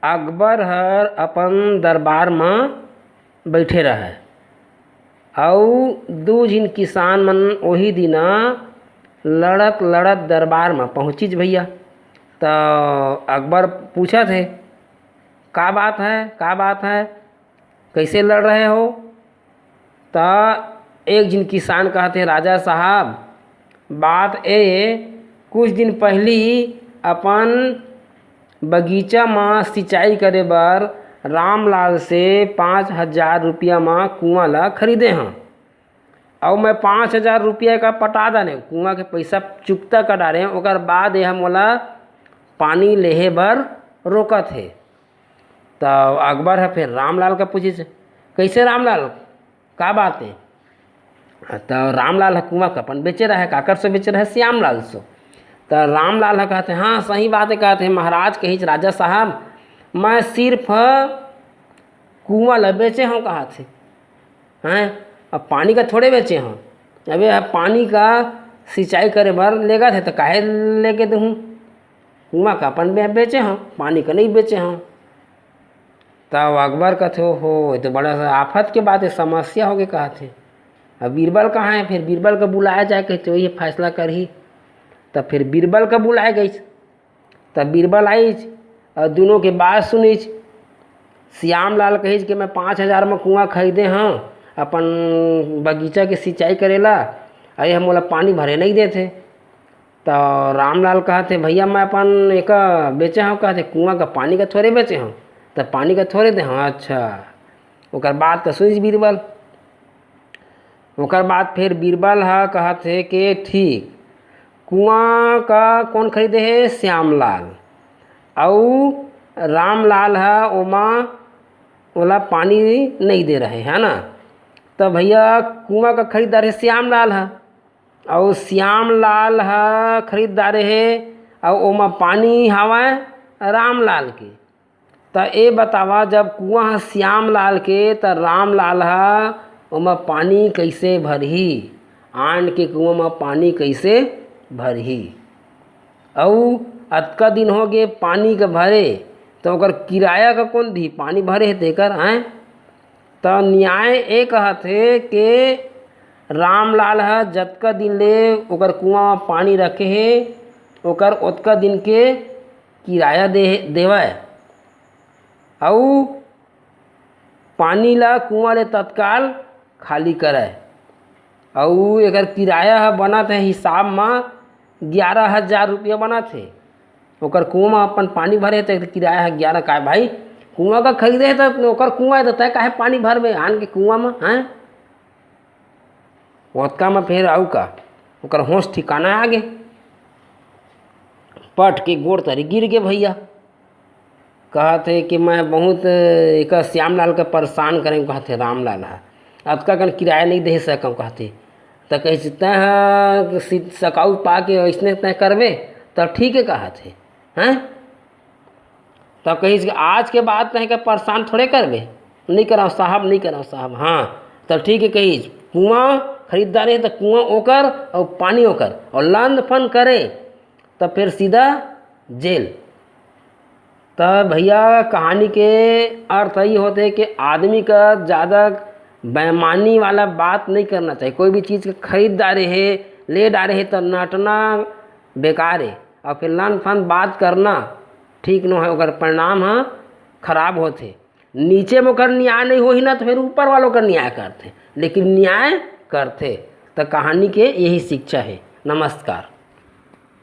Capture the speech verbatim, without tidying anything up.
अकबर हर अपन दरबार म बइठे रहय, अउ दू झिन किसान मन ओही दिना लड़त लड़त दरबार म पहुँचिस भैया। त अकबर पूछत हे, "का बात है, का बात है, कैसे लड़ रहे हो?" त एक झिन किसान कहत हे, "राजा साहब, बात ए, कुछ दिन पहिली अपन बगीचा म सिंचाई करे बर रामलाल से पाँच हजार रुपया म कुआं ल खरीदे हंव, अउ मैं पाँच हजार रुपया का पटा डारे हंव, कुआं के पइसा चुकता कर डारे हंव, ओकर बाद ए ह मोला पानी लेहे बर रोकत हे।" त अकबर ह फेर रामलाल का पूछिस, "कैसे रामलाल, का बात है?" त रामलाल ह कुआं का अपन बेचे रहे, काकर से बेचे रहे? श्यामलाल से। त रामलाल ह कहत हे, "हाँ, सही बात है," कहत हे, "महाराज," कहिस, "राजा साहब, मैं सिर्फ कुआं ल बेचे हंव," कहत हे, "हैं, अब पानी का थोड़े बेचे हंव, अबे अब पानी का सिंचाई करे बर लेगत हे त काहे लेके देहूँ? कुआं का अपन बे-, बेचे हंव, पानी का नहीं बेचे हंव।" तब अकबर कथे, "हो, ये तो बड़ा सा आफत के बात है, समस्या हो गई," कहत हे। "अब बीरबल कहाँ है?" फिर बीरबल का बुलाया जाए, कहिथे, "वही फैसला करही।" तब फिर बीरबल का बुलाए गइस। तब बीरबल आइस अउ दुनों के बात सुनिस। श्यामलाल कहिस कि मैं पाँच हजार म कुआं खरीदे हंव अपन बगीचा के सिंचाई करेला, अउ ये मोला पानी भरे नहीं देथे। त रामलाल कहत हे, "भैया, मैं अपन एका बेचे हंव," कहत हे, "कुआं का पानी का थोड़े बेचे हंव, त पानी का थोड़े दे हंव।" अच्छा, ओकर बात का सुनिस बीरबल। ओकर बाद फिर बीरबल ह कहत हे के, "ठीक, कुआं का कौन खरीदे हे? श्यामलाल। अउ रामलाल ह ओमा, ओला पानी नहीं दे रहे, है ना? त भैया, कुआं का खरीदार हे श्यामलाल ह, अउ श्यामलाल ह खरीदार हे, अउ ओमा पानी हावय रामलाल के। त ए बतावा, जब कुआं ह श्यामलाल के, त रामलाल ह ओमा पानी कइसे भरही? आन के कुआं म पानी कइसे भरही? अउ अतका दिन हो गे पानी के भरे, त ओकर किराया का कोन दी? पानी भरे हे तेकर, हैं? त न्याय ए कहत हे के रामलाल ह जतका दिन ले ओकर कुआं म पानी रखे हे, ओकर ओतका दिन के किराया दे, देवय, अउ पानी ला कुआं ले तत्काल खाली करय। अउ एकर किराया ह बनत हे हिसाब म ग्यारह हजार रुपया बनत हे। ओकर कुआं म अपन पानी भरे हे, त एकर किराया ह ग्यारह। काय भाई, कुआं का खरीदे हे, त ओकर कुआं हे, त तैं काहे पानी भरबे आन के कुआं म, हैं? ओतका म फेर अउ का, ओकर होश ठिकाना आ गे, पट के गोड़ तरी गिर गे भैया। कहत हे कि मैं बहुत एकर श्यामलाल के परेशान करेंव, कहत हे रामलाल ह, अतका कन किराया नहीं दे सकंव, कहत हे। त कहिस, "तैं ह सि-, सकाऊ पा के अइसने तैं करबे, त ठीक हे," कहत हे, हैं? त कहिस कि आज के बाद तैं का परेशान थोड़े करबे, "नहीं करंव साहब, नहीं करंव साहब।" हाँ, त ठीक हे, कहिस, "कुआं खरीदार हे, त कुआं ओकर अउ पानी ओकर, अउ लंद फंद करे, त फिर सीधा जेल।" त भैया, कहानी के अर्थ यही होथे कि आदमी का ज्यादा बेईमानी वाला बात नहीं करना चाहिए। कोई भी चीज के खरीद डारे हे, ले डारे हे, त नटना बेकार हे। अउ फिर लंद फंद बात करना ठीक नो हे, ओकर परिणाम ह खराब होथे। नीचे म ओकर न्याय नहीं होही ना, त फिर ऊपर वाला ओकर न्याय करथे, लेकिन न्याय करथे। त कहानी के यही शिक्षा हे। नमस्कार।